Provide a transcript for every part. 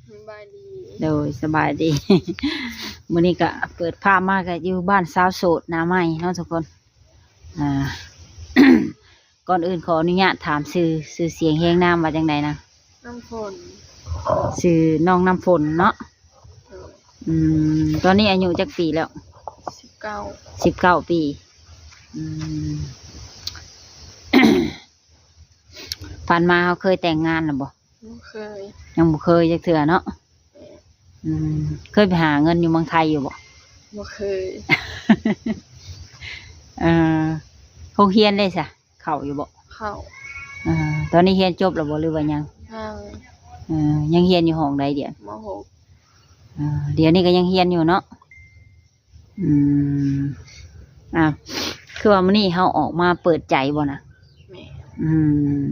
ສະບາຍດີ. ໂດຍ ສະບາຍດີ. ມື້ນີ້ກະເປີດພາບມາກະຢູ່ບ້ານສາວໂສດໜ້າໃໝ່ເນາະທຸກຄົນ. ອ່າ ກ່ອນອື່ນຂໍອະນຸຍາດຖາມຊື່ ຊື່ສຽງຮຽງນາມວ່າຈັ່ງໃດນະ? ນ້ຳຝົນ. ຊື່ນ້ອງນ້ຳຝົນເນາະ. ໂດຍ. ອືມ ຕອນນີ້ອາຍຸຈັກປີແລ້ວ? ສິບເກົ້າ. ສິບເກົ້າປີ. ອືມ ຜ່ານມາເຮົາເຄີຍແຕ່ງງານແລ້ວບໍ່? ບໍ່ເຄີຍ. ຍັງບໍ່ເຄີຍຈັກເທື່ອເນາະ. ແມ່ນ. ອືມ ເຄີຍໄປຫາເງິນຢູ່ເມືອງໄທຢູ່ບໍ່? ບໍ່ເຄີຍ. ເອີ ໂຮງຮຽນເດ້ຊະ ເຂົ້າຢູ່ບໍ່? ເຂົ້າ. ເອີ ຕອນນີ້ຮຽນຈົບແລ້ວບໍ່ ຫຼືວ່າຍັງ? ຍັງ. ເອີ ຍັງຮຽນຢູ່ຫ້ອງໃດດຽວ? ມໍຫົກ. ເອີ ດຽວນີ້ກໍຍັງຮຽນຢູ່ເນາະ. ອືມ ອ່າ ຄືວ່າມື້ນີ້ເຮົາອອກມາເປີດໃຈບໍ່ນະ? ແມ່ນ. ອືມ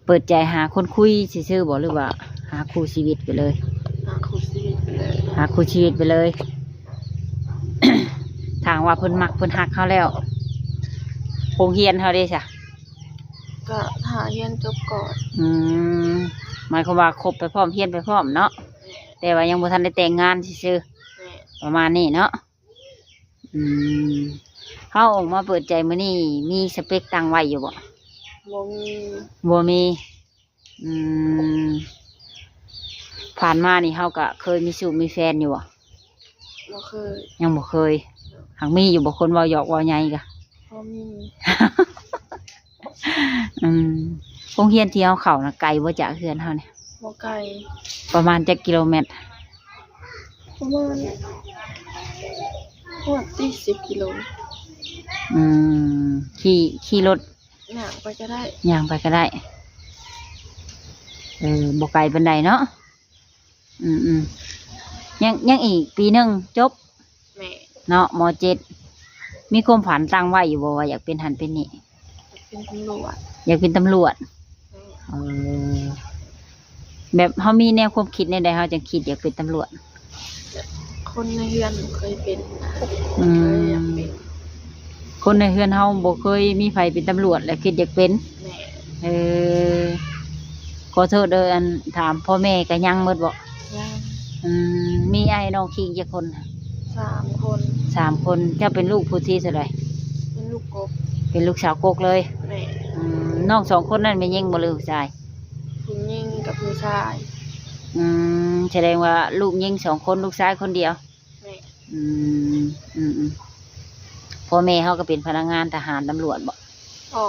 ເປີດໃຈຫາຄົນຄຸຍຊື່ໆບໍ່ ຫຼືວ່າຫາຄູ່ຊີວິດໄປເລີຍ? ຫາຄູ່ຊີວິດໄປເລີຍ. ຫາຄູ່ຊີວິດໄປເລີຍ. ຖ້າຫາກວ່າເພິ່ນມັກເພິ່ນຮັກເຮົາແລ້ວ ໂຮງຮຽນເຮົາເດ້ຊະ? ກໍຖ້າຮຽນຈົບກ່ອນ. ອືມ ໝາຍຄວາມວ່າຄົບໄປພ້ອມ ຮຽນໄປພ້ອມເນາະ. ແມ່ນ. ແຕ່ວ່າຍັງບໍ່ທັນໄດ້ແຕ່ງງານຊື່ໆ. ແມ່ນ. ປະມານນີ້ເນາະ. ອືມ ເຮົາອອກມາເປີດໃຈມື້ນີ້ ມີສະເປັກຕັ້ງໄວ້ຢູ່ບໍ່? ບໍ່ມີ. ບໍ່ມີ. ອືມ ຜ່ານມານີ້ເຮົາກະເຄີຍມີຊູ້ມີແຟນຢູ່ບໍ່? ບໍ່ເຄີຍ. ຍັງບໍ່ເຄີຍ. ຫາກມີຢູ່ບໍ່ ຄົນເວົ້າຫຍອກເວົ້າໃຍກະ? ພໍມີ. ອືມ ໂຮງຮຽນທີ່ເຮົາເຂົ້ານະ ໄກບໍ່ຈາກເຮືອນເຮົານີ້? ບໍ່ໄກ. ປະມານຈັກກິໂລແມັດ? ປະມານ ຮອດຕິ ສິບກິໂລ. ອືມ ຂີ່ ຂີ່ລົດ? ຍ່າງໄປກໍໄດ້. ຍ່າງໄປກໍໄດ້. ເອີ ບໍ່ໄກປານໃດເນາະ. ອືມໆ ຍັງ ຍັງອີກປີໜຶ່ງຈົບ. ແມ່ນ. ເນາະ ມໍເຈັດ. ມີຄວາມຝັນຕັ້ງໄວ້ຢູ່ບໍ່ວ່າຢາກເປັນຫັ້ນເປັນນີ້? ຢາກເປັນຕຳຫຼວດ. ຢາກເປັນຕຳຫຼວດ. ແມ່ນ. ເອີ ແບບເຮົາມີແນວຄວາມຄິດແນວໃດ ເຮົາຈຶ່ງຄິດຢາກເປັນຕຳຫຼວດ? ແບບຄົນໃນເຮືອນບໍ່ເຄີຍເປັນນະ. ອືມ ເລີຍຢາກເປັນ. ຄົນໃນເຮືອນເຮົາບໍ່ເຄີຍມີໃຜເປັນຕຳຫຼວດ ແລ້ວຄິດຢາກເປັນ. ແມ່ນ. ເອີ ຂໍໂທດເດີ ອັນ ຖາມພໍ່ແມ່ກໍຍັງໝົດບໍ່? ຍັງ. ອືມ ມີອ້າຍນ້ອງຄີງຈັກຄົນ? ສາມຄົນ. ສາມຄົນ. ເຈົ້າເປັນລູກຜູ້ທີເທົ່າໃດ? ເປັນລູກກົກ. ເປັນລູກສາວກົກເລີຍ? ແມ່ນ. ອືມ ນ້ອງສອງຄົນນັ້ນແມ່ນຍິງບໍ່ ຫຼືຜູ້ຊາຍ? ຜູ້ຍິງກັບຜູ້ຊາຍ. ອືມ ສະແດງວ່າລູກຍິງສອງຄົນ ລູກຊາຍຄົນດຽວ. ແມ່ນ. ອືມ ອືມໆ ພໍ່ແມ່ເຮົາກໍເປັນພະນັກງານທະຫານຕຳຫຼວດບໍ່? ບໍ່.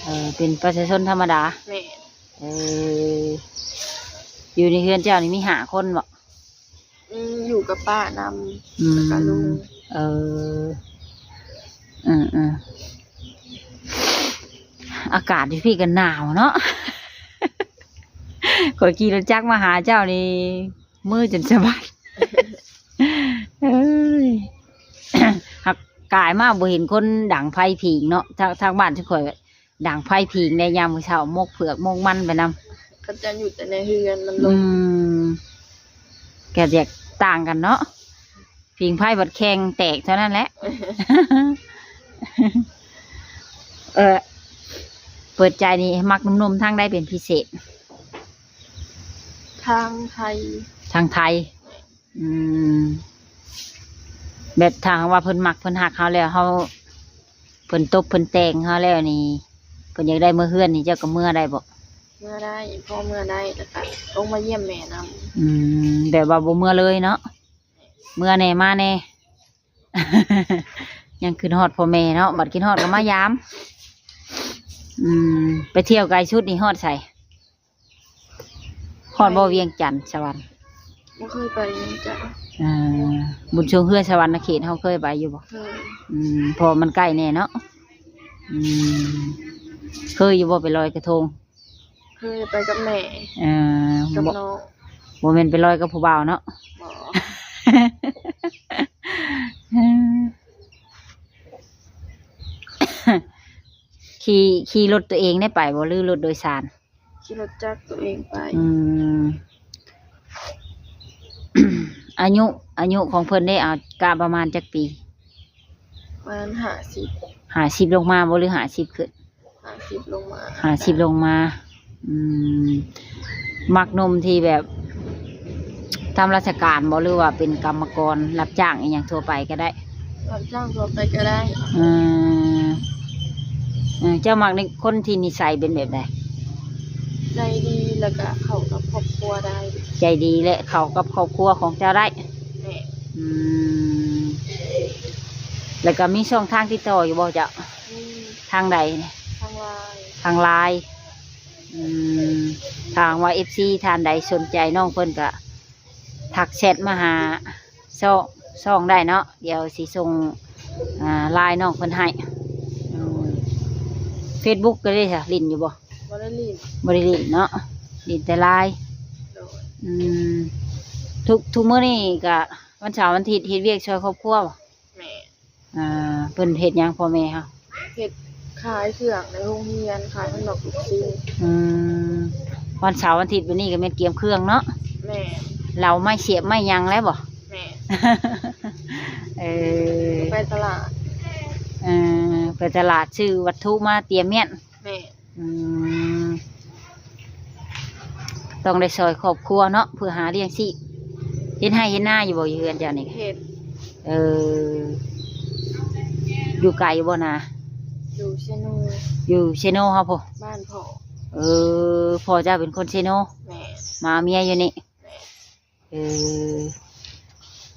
ເອີ ເປັນປະຊາຊົນທຳມະດາ. ແມ່ນ. ເອີ ຢູ່ໃນເຮືອນເຈົ້ານີ້ມີຫ້າຄົນບໍ່? ອືມ ຢູ່ກັບປ້ານຳ. ອືມ ແລ້ວກໍລຸງ. ເອີ ເອີໆ ອາກາດຢູ່ພີ້ກໍໜາວເນາະ. ຂ້ອຍຂີ່ລົດຈັກມາຫາເຈົ້ານີ້ ມືຈົນສະບັດ. ເອີຍ ຫາກກາຍມາບໍ່ເຫັນຄົນດັງໄຟຜິງເນາະ. ທາງ ທາງບ້ານຊຸມຂ້ອຍດັງໄຟຜິງໃນຍາມມື້ເຊົ້າ ໝົກເຜືອກໝົກມັນໄປນຳ. ເຂົາເຈົ້າຢູ່ແຕ່ໃນເຮືອນມັນລົມ. ອືມ ກໍແຕກຕ່າງກັນເນາະ. ຜິງໄຟບັດແຂ່ງແຕກເທົ່ານັ້ນແຫຼະ. ເອີ ເປີດໃຈນີ້ມັກໜຸ່ມໆທາງໃດເປັນພິເສດ? ທາງໄທ. ທາງໄທ. ອືມ ແບບຖ້າຫາກວ່າເພິ່ນມັກເພິ່ນຮັກເຮົາແລ້ວ ເຮົາ ເພິ່ນຕົບເພິ່ນແຕ່ງເຮົາແລ້ວນີ້ ເພິ່ນຢາກໄດ້ເມືອເຮືອນນີ້ ເຈົ້າກໍເມືອໄດ້ບໍ່? ເມືອໄດ້ ພໍເມືອໄດ້ ແລ້ວກໍລົງມາຢ້ຽມແມ່ນຳ. ອືມ ແບບວ່າບໍ່ເມືອເລີຍເນາະ. ເມືອແດ່ມາແດ່. ຍັງຄິດຮອດພໍ່ແມ່ເນາະ ບັດຄິດຮອດກໍມາຢາມ. ອືມ ໄປທ່ຽວໄກສຸດນີ້ຮອດໃສ? ຮອດບໍ່ ໄປ ວຽງຈັນ ສະຫວັນ? ບໍ່ເຄີຍໄປວຽງຈັນ. ເອີ ບຸນຊ່ວງເຮືອສະຫວັນນະເຂດ ເຮົາເຄີຍໄປຢູ່ບໍ່? ເຄີຍ. ອືມ ເພາະມັນໃກ້ແດ່ເນາະ. ອືມ ເຄີຍຢູ່ບໍ່ໄປລອຍກະທົງ? ເຄີຍໄປກັບແມ່. ເອີ ກັບນ້ອງ. ບໍ່ແມ່ນໄປລອຍກັບຜູ້ບ່າວເນາະ? ບໍ່. ຂີ່ ຂີ່ລົດຕົວເອງໄດ້ໄປບໍ່ ຫຼືລົດໂດຍສານ? ຂີ່ລົດຈັກຕົວເອງໄປ. ອືມ ອາຍຸ ອາຍຸຂອງເພິ່ນເດ້ ເອົາ ກະປະມານຈັກປີ? ປະມານຫ້າສິບ. ຫ້າສິບລົງມາບໍ່ ຫຼືຫ້າສິບຂຶ້ນ? ຫ້າສິບລົງມາ. ຫ້າສິບລົງມາ. ອືມ ມັກໜຸ່ມທີ່ແບບ ທຳລາຊະການບໍ່ ຫຼືວ່າເປັນກຳມະກອນ ຮັບຈ້າງອີ່ຫຍັງທົ່ວໄປກໍໄດ້? ຮັບຈ້າງທົ່ວໄປກໍໄດ້. ເອີ ເອີ ເຈົ້າມັກໃນຄົນທີ່ນິໄສເປັນແບບໃດ? ໃຈດີ ແລ້ວກໍເຂົ້າກັບຄອບຄົວໄດ້. ໃຈດີ ແລະ ເຂົ້າກັບຄອບຄົວຂອງເຈົ້າໄດ້. ແມ່ນ. ອືມ ແລ້ວກໍມີຊ່ອງທາງຕິດຕໍ່ຢູ່ບໍ່ເຈົ້າ? ມີ. ທາງໃດ? ທາງ LINE. ທາງ LINE. ອືມ ຖ້າຫາກວ່າເອັຟຊີທ່ານໃດສົນໃຈນ້ອງເພິ່ນກໍທັກແຊັດມາຫາຊ່ອງ ຊ່ອງໄດ້ເນາະ ດຽວຊິສົ່ງ ອ່າ ລາຍນ້ອງເພິ່ນໃຫ້. ອືມ ເຟສບຸກກໍໄດ້ຊະ ຫຼິ້ນຢູ່ບໍ່? ບໍ່ໄດ້ຫຼິ້ນ. ບໍ່ໄດ້ຫຼິ້ນເນາະ ຫຼິ້ນແຕ່ລາຍ. ໂດຍ. ອືມ ທຸກ ທຸກມື້ນີ້ກໍວັນເສົາວັນອາທິດເຮັດວຽກຊ່ວຍຄອບຄົວບໍ່? ແມ່ນ. ອ່າ ເພິ່ນເຮັດຫຍັງພໍ່ແມ່ເຮົາ? ເຮັດຂາຍເຄື່ອງໃນໂຮງຮຽນ ຂາຍຂະໜົມລູກຊີ້ນ. ອືມ ວັນເສົາວັນອາທິດແບບນີ້ກໍແມ່ນກຽມເຄື່ອງເນາະ? ແມ່ນ. ເຫຼົ້າໄມ້ສຽບໄມ້ຫຍັງແລ້ວບໍ່? ແມ່ນ. ເອີ ໄປຕະຫຼາດ. ເອີ ໄປຕະຫຼາດຊື້ວັດຖຸມາຕຽມມ້ຽນ. ແມ່ນ. ອືມ ຕ້ອງໄດ້ຊ່ອຍຄອບຄົວເນາະ ເພື່ອຫາລ້ຽງຊີບ. ເຮັດໄຮ່ເຮັດນາຢູ່ບໍ່ ຢູ່ເຮືອນເຈົ້ານີ້? ເຮັດ. ເອີ ຢູ່ໄກຢູ່ບໍ່ນາ? ຢູ່ເຊໂນ. ຢູ່ເຊໂນເຮົາພຸ້ນ? ບ້ານພໍ່. ເອີ ພໍ່ເຈົ້າເປັນຄົນເຊໂນ? ແມ່ນ. ມາເອົາເມຍຢູ່ນີ້? ແມ່ນ. ເອີ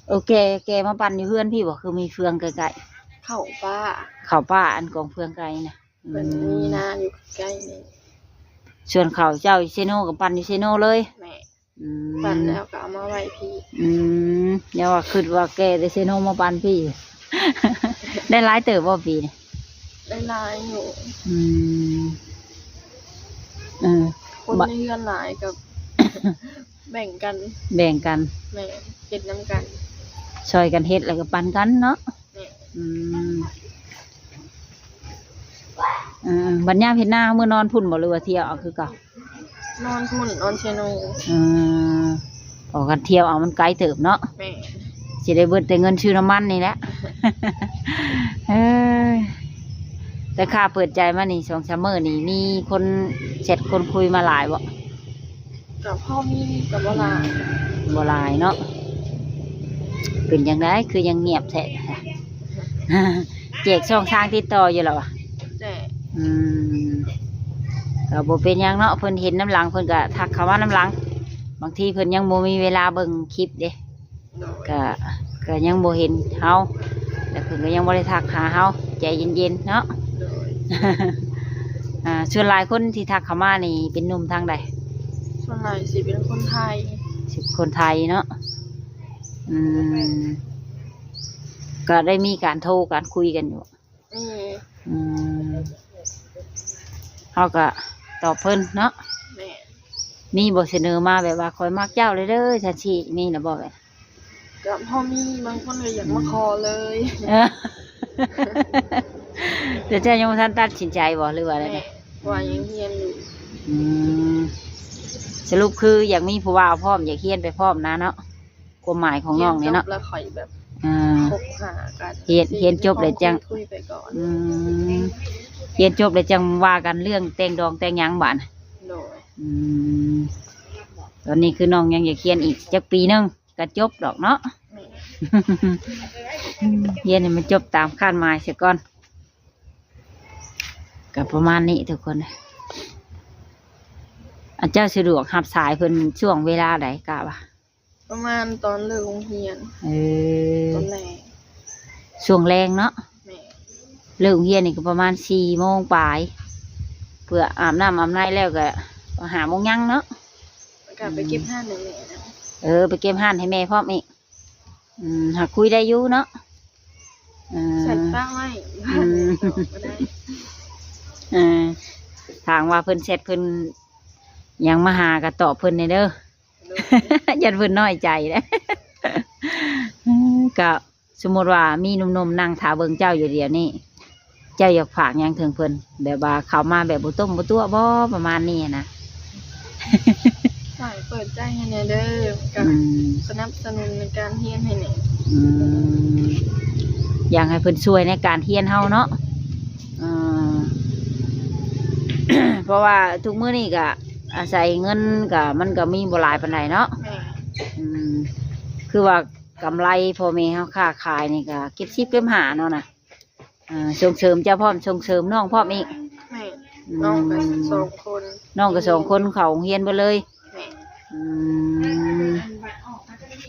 ໂອເຄ ແກ່ມາປັ່ນຢູ່ເຮືອນພີ້ບໍ່? ຄືມີເຟືອງໃກ້ໆ. ເຂົ້າປ່າ. ເຂົ້າປ່າ ອັນກອງເຟືອງໄກນະ. ເພິ່ນມີນາຢູ່ໃກ້ນີ້. ສ່ວນເຂົ້າເຈົ້າຢູ່ເຊໂນກໍປັ່ນຢູ່ເຊໂນເລີຍ? ແມ່ນ. ອືມ ປັ່ນແລ້ວກໍເອົາມາໄວ້ພີ້. ອືມ ແນວວ່າຄິດວ່າແກ່ແຕ່ເຊໂນມາປັ່ນພີ້. ໄດ້ຫຼາຍເຕີບບໍ່ປີນີ້? ໄດ້ຫຼາຍຢູ່. ອືມ ເອີ ຄົນໃນເຮືອນຫຼາຍກໍ ແບ່ງກັນ. ແບ່ງກັນ. ແມ່ນ. ເຮັດນຳກັນ. ຊ່ອຍກັນເຮັດ ແລ້ວກໍປັນກັນເນາະ. ແມ່ນ. ອືມ ເອີ ບັດຍາມເຮັດນາ ເຮົາເມືອນອນພຸ້ນບໍ່ ຫຼືວ່າທ່ຽວເອົາຄືເກົ່າ? ນອນພຸ້ນ ນອນເຊໂນ. ເອີ ເພາະກັນທ່ຽວເອົາມັນໄກເຕີບເນາະ. ແມ່ນ. ຊິໄດ້ເບິດແຕ່ເງິນຊື້ນ້ຳມັນນີ້ແຫຼະ. ເອີ ແຕ່ຂ້າເປີດໃຈມານີ້ ສອງສາມມື້ນີ້ ມີຄົນແຊັດຄົນຄຸຍມາຫຼາຍບໍ່? ກໍພໍມີ ກໍບໍ່ຫຼາຍ. ບໍ່ຫຼາຍເນາະ. ເປັນຈັ່ງໃດຄືຍັງງຽບແທ້? ແຈກຊ່ອງທາງຕິດຕໍ່ຢູ່ລະຫວາ? ແຈກ. ອືມ ກໍບໍ່ເປັນຫຍັງເນາະ ເພິ່ນເຫັນນຳຫຼັງ ເພິ່ນກໍທັກເຂົ້າມານຳຫຼັງ. ບາງທີເພິ່ນຍັງບໍ່ມີເວລາເບິ່ງຄລິບເດ້. ໂດຍ. ກະ ກະຍັງບໍ່ເຫັນເຮົາ ແລະ ເພິ່ນກໍຍັງບໍ່ໄດ້ທັກຫາເຮົາ. ໃຈເຢັນໆເນາະ. ໂດຍ. ອ່າ ສ່ວນຫຼາຍຄົນທີ່ທັກເຂົ້າມານີ້ເປັນໜຸ່ມທາງໃດ? ສ່ວນຫຼາຍຊິເປັນຄົນໄທ. ຊິຄົນໄທເນາະ. ອືມ ກໍໄດ້ມີການໂທການຄຸຍກັນຢູ່. ມີ. ອືມ ເຮົາກໍຕອບເພິ່ນເນາະ. ແມ່ນ. ມີບໍ່ສະເໜີມາແບບວ່າ ຂ້ອຍມັກເຈົ້າເລີຍເດີ ຊັ້ນຊີ້ ມີລະບໍ່ແບບ? ກໍພໍມີ ບາງຄົນກໍຢາກມາຂໍເລີຍ. ອືມ ແຕ່ເຈົ້າຍັງບໍ່ທັນຕັດສິນໃຈບໍ່ ຫຼືວ່າແນວໃດ? ແມ່ນ ເພາະວ່າຍັງຮຽນຢູ່. ອືມ ສະຫຼຸບຄືຢາກມີຜູ້ບ່າວພ້ອມ ຢາກຮຽນໄປພ້ອມນະເນາະ. ຄວາມໝາຍຂອງນ້ອງນີ້ເນາະ. ຮຽນຈົບແລ້ວຄ່ອຍແບບ ອ່າ ຄົບຫາກັນ. ຮຽນ ຮຽນຈົບແລ້ວຈັ່ງ ຄຸຍໄປກ່ອນ. ອືມ ຮຽນຈົບແລ້ວຈັ່ງວ່າກັນເລື່ອງແຕ່ງດອງແຕ່ງຫຍັງບາດ. ໂດຍ. ອືມ ຕອນນີ້ຄືນ້ອງຍັງຢາກຮຽນອີກຈັກປີໜຶ່ງກໍຈົບດອກເນາະ. ແມ່ນ. ຮຽນໃຫ້ມັນຈົບຕາມຄາດໝາຍເສຍກ່ອນ. ກໍປະມານນີ້ທຸກຄົນ. ອາ ເຈົ້າສະດວກຮັບສາຍເພິ່ນຊ່ວງເວລາໃດ ກະວ່າ? ປະມານຕອນເລີກໂຮງຮຽນ. ເອີ ຕອນແລງ. ຊ່ວງແລງເນາະ. ແມ່ນ. ເລີກໂຮງຮຽນນີ້ກໍປະມານສີ່ໂມງປາຍ ເພື່ອອາບນ້ຳອາບໃນແລ້ວກໍຫ້າໂມງຍັງເນາະ. ແລ້ວກໍໄປເກັບ ອືມ ຮ້ານໃຫ້ແມ່ນະ. ເອີ ໄປເກັບຮ້ານໃຫ້ແມ່ພ້ອມອີກ. ອືມ ຫາຄຸຍໄດ້ຢູ່ເນາະ. ເອີ ສັນຕາໄວ້. ອືມ ບໍ່ໄດ້. ເອີ ຖ້າຫາກວ່າເພິ່ນແຊັດເພິ່ນຫຍັງມາຫາກໍຕອບເພິ່ນແດ່ເດີ. ໂດຍ. ຢ້ານເພິ່ນນ້ອຍໃຈເດ້. ກໍສົມມຸດວ່າມີໜຸ່ມໆນັ່ງຖ້າເບິ່ງເຈົ້າຢູ່ດຽວນີ້ ເຈົ້າຢາກຝາກຫຍັງເຖິງເພິ່ນ ແບບວ່າເຂົ້າມາແບບບໍ່ຕົ້ມບໍ່ຕົວະບໍ່ ປະມານນີ້ນະ? ຝາກເປີດໃຈໃຫ້ແດ່ເດີ ກະ ອືມ ສະໜັບສະໜູນໃນການຮຽນໃຫ້ແດ່. ອືມ ຢາກໃຫ້ເພິ່ນຊ່ວຍໃນການຮຽນເຮົາເນາະ. ເອີ ເພາະວ່າທຸກມື້ນີ້ກະອາໄສເງິນກະ ມັນກະມີບໍ່ຫຼາຍປານໃດເນາະ. ແມ່ນ. ອືມ ຄືວ່າກຳໄລພໍ່ແມ່ເຮົາຄ້າຂາຍນີ້ກໍເກັບສິບເກັບຫ້າເນາະນະ. ອ່າ ສົ່ງເສີມເຈົ້າພ້ອມ ສົ່ງເສີມນ້ອງພ້ອມອີກ. ແມ່ນ. ອືມ ນ້ອງກໍສອງຄົນ ນ້ອງກໍສອງຄົນເຂົ້າໂຮງຮຽນເບິດເລີຍ. ແມ່ນ. ອືມ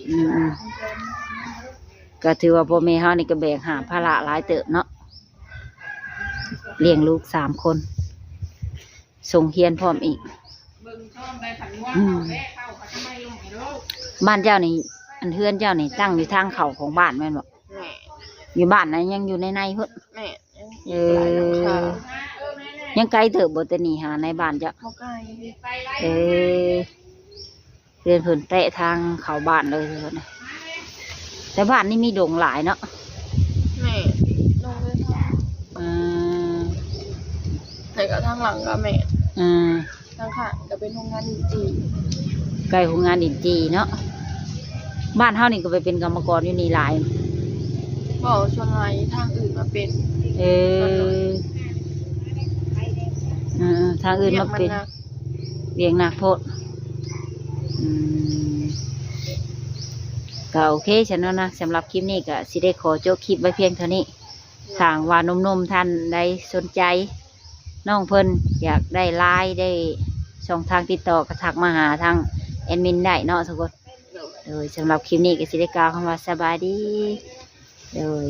ອືມໆ ກໍຖືວ່າພໍ່ແມ່ເຮົານີ້ກໍແບກຫາບພາລະຫຼາຍເຕີບເນາະ ລ້ຽງລູກສາມຄົນ ສົ່ງຮຽນພ້ອມອີກ. ອືມ ບ້ານເຈົ້ານີ້ ອັນເຮືອນເຈົ້ານີ້ຕັ້ງຢູ່ທາງເຂົ້າຂອງບ້ານແມ່ນບໍ່? ແມ່ນ. ຢູ່ບ້ານນະ ຍັງຢູ່ໃນໃນພຸ້ນ? ແມ່ນ. ເອີ ຍັງໄກເຕີບບໍ່ແຕ່ນີ້ຫາໃນບ້ານເຈົ້າ? ບໍ່ໄກ. ເອີ ເຮືອນເພິ່ນແຕະທາງເຂົ້າບ້ານເລີຍ. ແຕ່ບ້ານນີ້ມີດົງຫຼາຍເນາະ? ແມ່ນ. ລົງເລີຍທາງ ອືມ ແລ້ວກໍທາງຫຼັງກໍແມ່ນ. ອືມ ທາງຂ້າງກໍເປັນໂຮງງານດິນຈີ່ ໃກ້ໂຮງງານດິນຈີ່ເນາະ. ບ້ານເຮົານີ້ກໍໄປເປັນກຳມະກອນຢູ່ນີ້ຫຼາຍ? ບໍ່, ສ່ວນຫຼາຍທາງອື່ນມາເປັນ. ເອີ ສ່ວນຫຼາຍ ເອີ ທາງອື່ນມາເປັນ ວຽກມັນໜັກ ວຽກໜັກໂພດ. ອືມ ກໍໂອເຄຊັ້ນເນາະນະ, ສຳລັບຄລິບນີ້ກໍຊິໄດ້ຂໍຈົບຄລິບໄວ້ພຽງເທົ່ານີ້. ຖ້າຫາກວ່າໜຸ່ມໆທ່ານໃດສົນໃຈ ນ້ອງເພິ່ນຢາກໄດ້ລາຍ ໄດ້ຊ່ອງທາງຕິດຕໍ່ ກໍທັກມາຫາທາງແອດມິນໄດ້ເນາະທຸກຄົນ. ໂດຍ ສຳລັບຄລິບນີ້ກໍຊິໄດ້ກ່າວຄຳວ່າສະບາຍດີ. ໂດຍ.